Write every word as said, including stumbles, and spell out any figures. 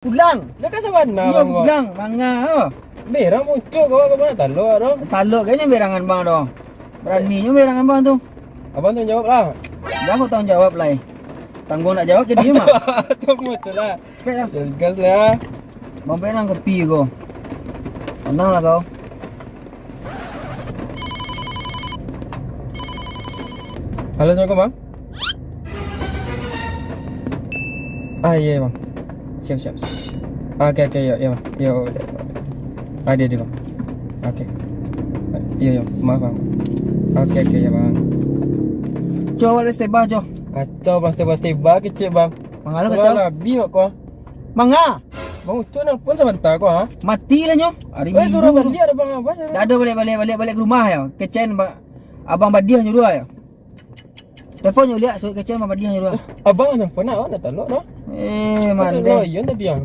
Gulang. Lah kan sabana. Iyo, bang, kok. Gulang, manga, oh. Berang muncul kau, kau nak talok tu. Talok kayaknya berangan bang tu. Beraninya berangan bang tu. Abang tanggung jawab lah. Jangan kau tanggung jawab lah. Tanggung nak jawab jadi mah. Tunggu tu lah. Baiklah. Gas lah. Bang, baiklah kopi kau. Tenanglah kau. Halo, assalamualaikum, bang. Ah, iya, bang. Siap, siap, siap. Ah, oke, oke, iya, iya, bang. Iya, boleh, boleh. Ah, dia, dia, bang. Oke. Iya, iya, maaf, bang. Oke, oke, iya, bang. Cuba balik steba, cuba. Kacau, bang, steba-steba kecil, bang. Manga lo kacau? Lah, habis, kok. Manga. Bang Ucok nelpon sabanta ko, ha? Mati lah nyo. Ari Minggu tu. Suruah baliak dah, bang, abah. Dah, dah, baliak, baliak, baliak, baliak ka rumah yo. Kecen ba-, abang badiah nyuruah yo. Telepon nyo liak, suruah kecen abang badiah nyuruah. Abang nelpon nak, nak talok dah. Eh, mandeh. Loyon tadi, ah.